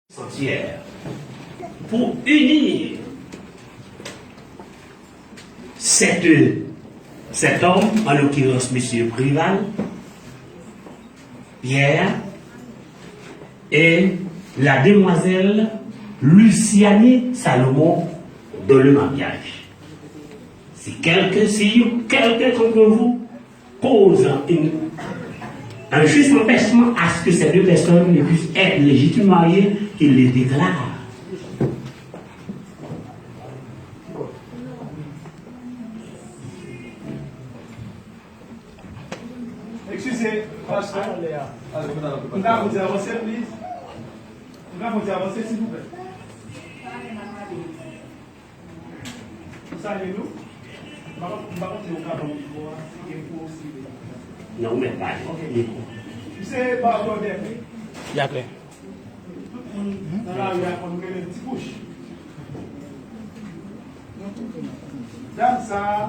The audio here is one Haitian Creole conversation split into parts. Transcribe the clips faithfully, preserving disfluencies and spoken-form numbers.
Sanctuaire pour unir cette, cet homme, en l'occurrence monsieur Préval, Pierre, et la demoiselle Luciani Salomon dans le mariage. Si quelqu'un, si quelqu'un d'entre vous cause une, un juste empêchement à ce que ces deux personnes ne puissent être légitimement mariées, qu'il les déclare. Eskize, pastè. M ka fè w ti avanse, please? M ka fè w ti avanse, silvouplè? M salye nou. M pa konn, m pa konn si w ka ban m mikwo a, si gen pou w si. Non, ou mèt pale. Ok. Misye ba w lòdè, wi. Dakò. Tout moun nan lari a konn rele l Ti Bouch. Dam sa a,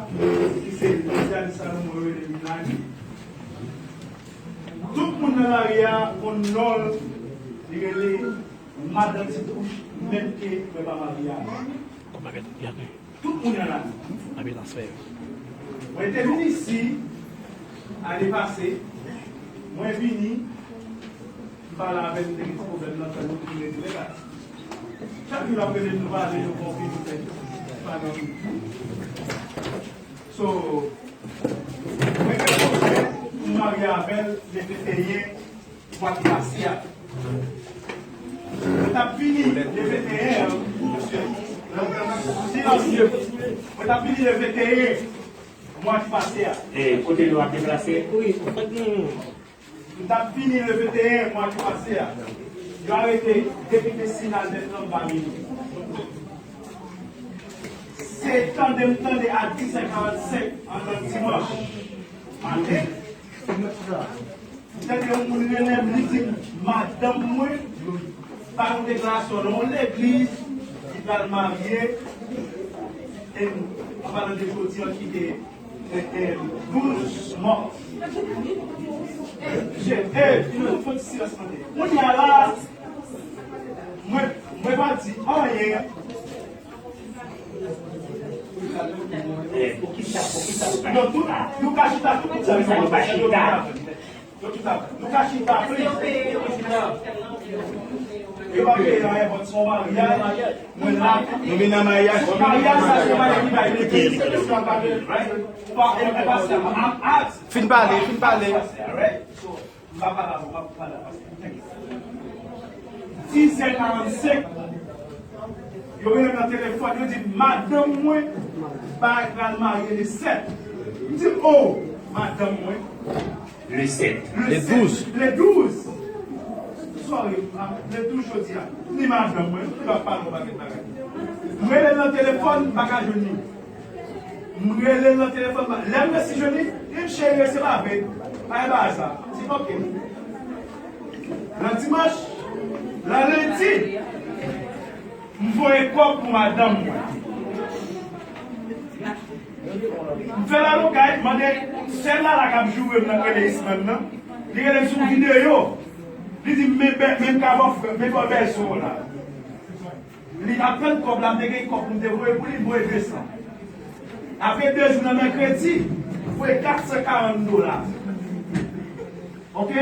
ki se Liliane Salomon, yo rele Milani. Tout moun nan lari a konn non l, li rele Madan Ti Bouch, menm ke mwen pa marye avè l. Tout moun nan la. Mwen te vin isi ane pase, mwen vini, m pale avè l, m te gen ti pwoblèm nan, tann nou vin regle la. Chak jou l ap rele m, nou pale, nou konfini, nou fè pale anpil. So, mwen gen pwojè pou m marye avè l le venteyen mwa ki pase a. Mwen t ap vini le venteyen an, silans. Mwen t ap vini le venteyen mwa ki pase a. E kote nou ap deplase? Wi, ou fèk gen. M t ap vini le venteyen mwa ki pase a. Yo arete depite Sinal Bèt Lanm pa vini. Se tande m tande a dis è karannsenk anndan dimanch maten. M tande yon moun rele m, li di m, madanm mwen ba yon deklarasyon nan yon legliz, li pral marye, e an palan de jodi an ki te, e, e, douz mas. Je, e, fon ti silans mande. Kounye a la, mwen, mwen pa di anyen. Eh, poukisa, poukisa nou pa chita? Non, tout, nou ka chita tout moun sa yo pa chita. Yo chita. Nou ka chita, please. Yo pa peye anyen, but se yon maryaj. Mwen la. Nou vin nan maryaj. Maryaj sa se maryaj ki bay legliz. Right? Ou pa, e, e, pastè, I'm ask. Fin pale, fin pale. Right? So, m pa pale avè w, m pa pale avè w. Dis è karannsenk, yo rele m nan telefòn, yo di, madanm mwen pral marye le sèt. M di, oh, madanm mwen. Le sèt. Le douz. Le douz. Sorry, ah, le douz jodi a. Ni madanm mwen, li pa pale yon pakèt bagay. M rele l nan telefòn, m pa ka jwenn li. M rele l nan telefòn, lè m resi jwenn li, li di m, cheri, rese pa vre. Pa gen bagay sa. M di, ok. Nan dimanch, nan lendi, m voye kòb pou madanm mwen. M fè lalokay, mande sè Lala k ap joure m nan k rele Isman nan. Li rele m sou videyo. Li di m, men, men, men m ka ba w frè, men ba w bèlsè w la. Li ap tann kòb la, m te gen kòb pou m te voye pou li, m voye de san. Apre de jou nan mèkredi, m voye kat san karant dola. Ok?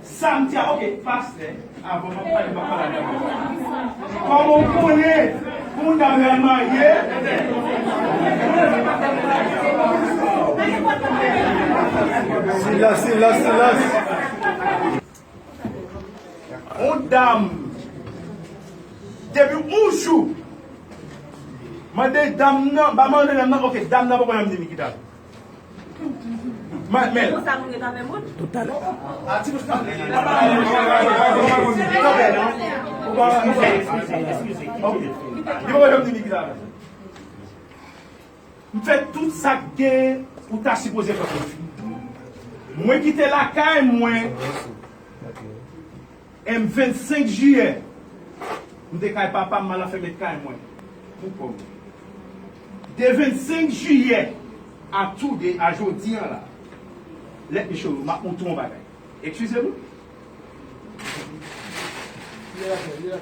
Samdi a, ok, pastè, avan m ap pale, m ap pale avè w. Kòman w konnen pou yon dam pral marye? Silans, silans, silans. Yon dam, depi yon jou, mande dam nan, ba mande dam nan, ok, dam nan poko janm di m ki dam. Men, men. Konsa moun ret avè moun? Toutalè. A, ti bouch nan. Ok. Li poko janm di m ki dam. M fè tout sa k gen ou ta sipoze fè pou fi. Mwen kite lakay mwen, e m vennsenk jiyè, m te kay papa m, m al anfèmen kay mwen pou kò m. De vennsenk jiyè a today, a jodi a la, let me show you, m ap montre w yon bagay. Eskize m.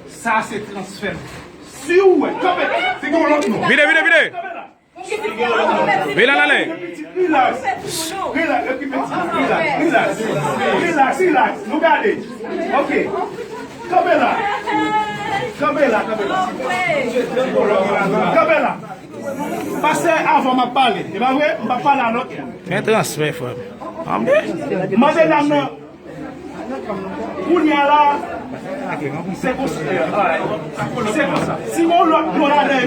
Sa se transfè. Si w wè, kanpe, figi w lòt non. Vide, vide, vide. Vide l ale. Relax. Relax. Okipe ti. Relax. Relax. Relax. Relax. Nou gade. Ok. Kanpe la. Kanpe la. Kanpe la. Kanpe la. Pastè, avan m ap pale. E pa vre? M p ap pale a lòt moun. Men transfè, frè m. Anben. Mande dam nan. Kounye a la, se konsa. Se konsa. Si gon lòt mo ladan,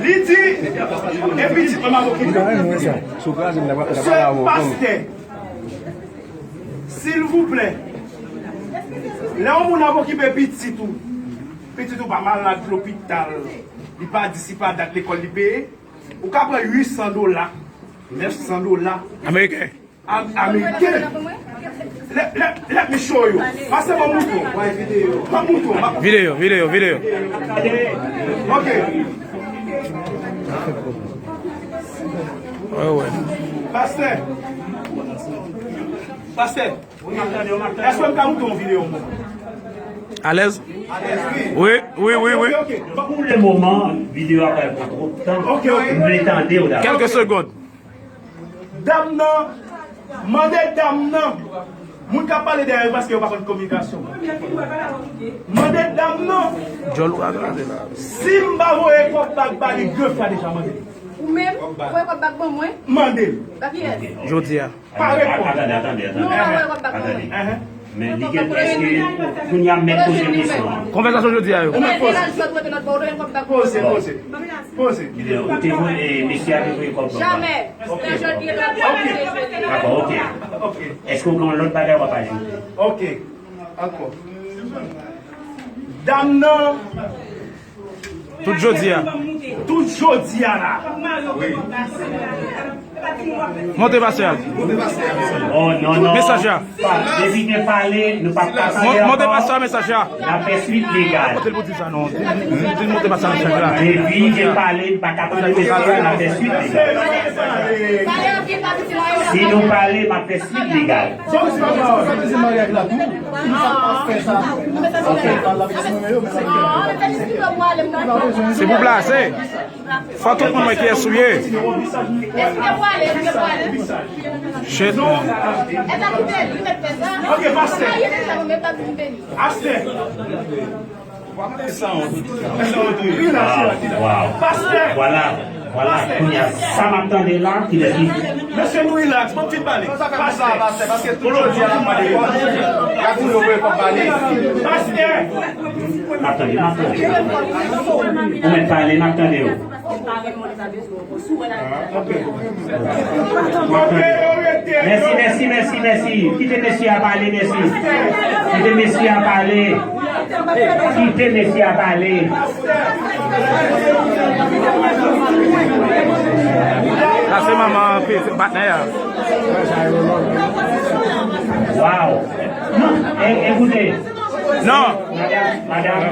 li di, e pitit mwen m ap okipe. Se pastè. Silvouplè. Lè yon moun ap okipe pitit ou, pitit ou pa malad lopital, li pa di si pa dat lekòl li peye, ou ka pran uit san dola, nèf san dola. Ameriken. Am-, Ameriken. Let, let, let me show you. Pastè, ban m mouton. Ban m mouton. Videyo, videyo, videyo. Ok. Wè, wè. Pastè. Pastè. Èske m ka mouton yon videyo? Alèz? Wi, wi, wi, wi. Ok, ok. Pou le moman, videyo a pa pran twòp tan. Ok, ok. M vle tande w dabò. Kèlke segond. Dam nan, mande dam nan. Moun k ap pale dèyè yo paske yo pa konn kominikasyon. Mande dam nan. Djòl ou ka gade la. Si m pa voye kòb bak ba li de fwa deja, mande. Ou menm, voye kòb bak ban mwen. Mande l. Ba kiyès? Jodi a. Pa reponn. Atande, atande, atande. Non, pa voye kòb bak ban mwen. Atande. Men li gen, èske kounye a mèt poze kesyon an? Konvèsasyon jodi a yo. Poze, poze. Poze. Ou te voye, mesye a te voye kòb ban mwen. Jamè. Ok. Dakò, ok. Ok. Èske w gen yon lòt bagay w ap ajoute? Ok. Ankò. Dam nan. Tout jodi a. Tout jodi a la. Monte pastè a. Oh, non, non. Mesaj la. Depi gen pale, nou pa pase ankò. Monte pastè a, mesaj la. N ap fè swit legal. Kote l pou di sa non? Di, di, di monte pastè a, mesaj la. Depi gen pale, nou pa ka tande mesaj la, n ap fè swit legal. Si nou pale, m ap fè swit legal. Se pou plase. Fò tout moun wè kiyès ou ye. Shit, man. Ok, pastè. Pastè. Wow, wow. Pastè. Vwala, vwala. Kounye a, sa m ap tande la, ki lè ki... Mesye, nou relax, bon, fin pale. Pastè. Pastè, paske tout jodi a n ap pale. Gad moun yo voye kòb ba li. Pastè. M ap tande, m ap tande. Ou mèt pale, m ap tande w. Mèsi, mèsi, mèsi, mèsi. Kite mesye a pale, mèsi. Kite mesye a pale. Kite mesye a pale. Sa se manman patnè a. Wow. Non, e, ekoute. Non. Madanm, madanm,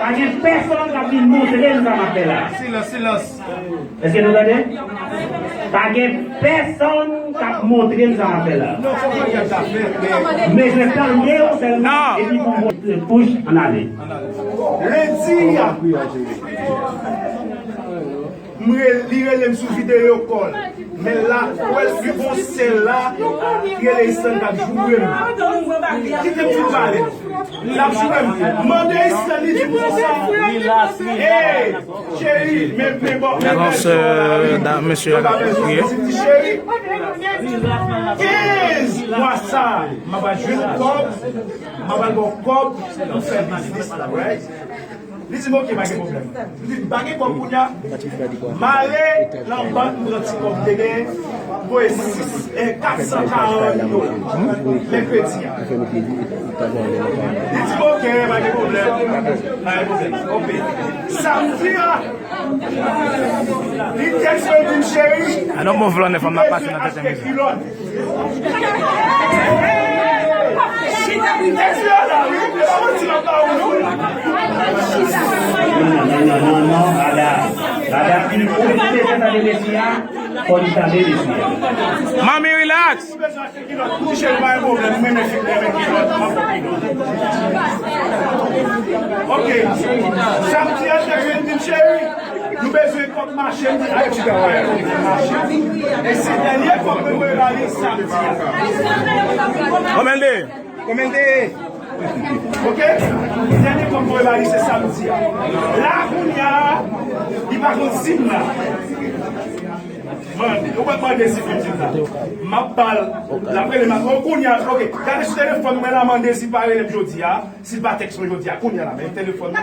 pa gen pèsonn k ap vin montre m sa m ap fè la. Silans, silans. Èske nou tande? Pa gen pèsonn k ap montre m sa m ap fè la. Men je tande w sèlman, epi pou m bouch ann ale. Lendi a, m re-, li rele m sou video call. Men la, ou wè, li gon sèl la, ki rele Isan k ap joure m. Kite m fin pale. L ap joure m. Mande Isan, li di m konsa. Hey, cheri, men, men bon, men bèl sè w la, wi. Mesye a ka priye. Li di, cheri, kenz mwa sa, m ap al jwenn kòb, m ap al ba w kòb pou fè biznis la, right? Li di m, "Ok, pa gen pwoblèm." M di, "M pa gen kòb kounye a." M ale nan bank, m pran ti kòb m te genyen, m voye sis, eh, kat san karant dola mèkredi a. Li di m, "Ok, pa gen pwoblèm." Pa gen pwoblèm. Ok. Samdi a, li tèks mwen, li di m, "Cheri, m bezwen achte kilòt." Non, non, non, non, non, madam. Madam, ou bezwen tande mesye a. Fò li tande mesye. Manmi, relax. Kilòt, ti cheri, pa gen pwoblèm, mwen renmen fi, mwen renmen kilòt, m ap fè kilòt. Ok. Samdi a, te vin di m, cheri, nou bezwen kòb mache, m di, ay, ti bagay, mache. E se dènye kòb mwen voye ba li samdi a. Kòmande. Kòmande. Ok? Dènye kòb mwen voye ba li, se samdi a. La, kounye a, li pa konn si m la. Mande, ou pa mande si pitit la. M ap ba l, l ap rele m. O, kounye a, ok. Gade sou telefòn mwen la, mande si l pa rele m jodi a, si l pa tèks mwen jodi a. Kounye a la, men telefòn mwen.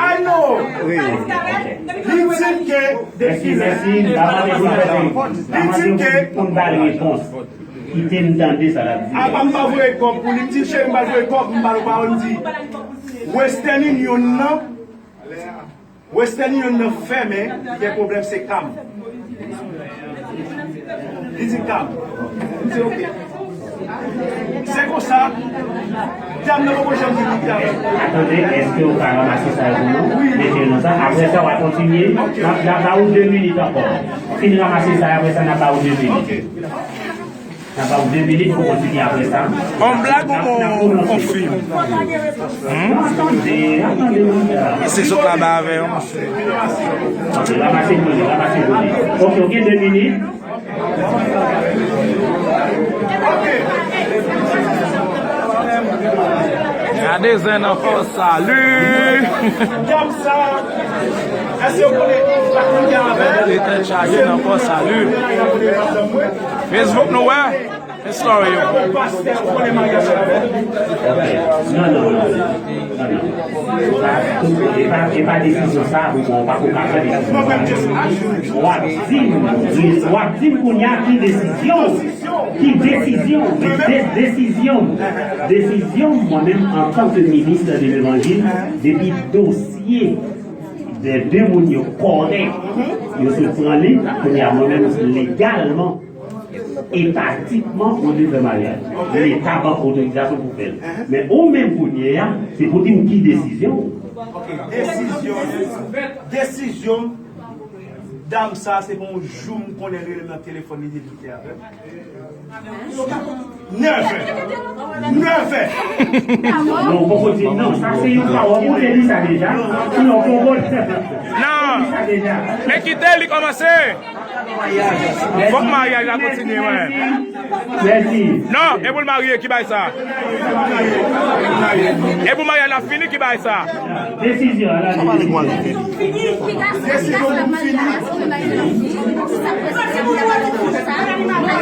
I know. Li di m ke depi lè. Li di m ke. Pou n ba l repons. Kite m tande sa l ap di. Apa m pa voye kòb pou li. M di, cheri, m pa voye kòb, m ba l pawòl, m di. Western Union nan. Western Union nan fèmen, li gen pwoblèm, se Cam. Li di Cam. M di, ok. Se konsa, dam nan poko janm di li Cam. Atande, èske w ka ranmase sa yo pou nou? Wi. Mete yo nan sa. Apre sa, w a kontinye. N ap, n ap ba ou de minit ankò. Fin ranmase sa, apre sa, n ap ba ou de minit. Ok. N ap ba w de minit pou kontinye apre sa. On blag ou on, on fim? Hmm? Se sot la ba avè yo, monchè. Ok, ranmase boule, ranmase boule. Ok, ok, de minit. Gade zen nan fò salut. Gade tèt chaje nan fò salut. Facebook nou wè. Story yo. Non, non, non. Non, non. E pa, e pa desizyon sa, ou pa, ou pa ka pran desizyon sa. W ap di m, w ap di m kounye a ki desizyon. Ki desizyon? De, desizyon. Desizyon, mwen menm, antanke minis de levanjil, depi dosye de de moun yo kòrèk, yo sot pran li, kounye a mwen menm legalman, etatikman, mwen dwe fè maryaj. Leta ban otorizasyon pou fè l. Men ou menm kounye a, se pou di m ki desizyon ou. Ok, desizyon, desizyon, dam sa, se pa yon jou m konnen l rele m nan telefòn, li di li te avè m. Nèfè. Nèfè. Non, ou poko di non. Sa se yon pawòl. Ou te di sa deja. Non, ou poko di sa deja. Non. Men kite li kòmanse. Fòk maryaj la kontinye, wè. Mèsi. Non, e pou l marye, ki bay sa? E pou maryaj la fini, ki bay sa? Desizyon, ala desizyon. Desizyon pou fini.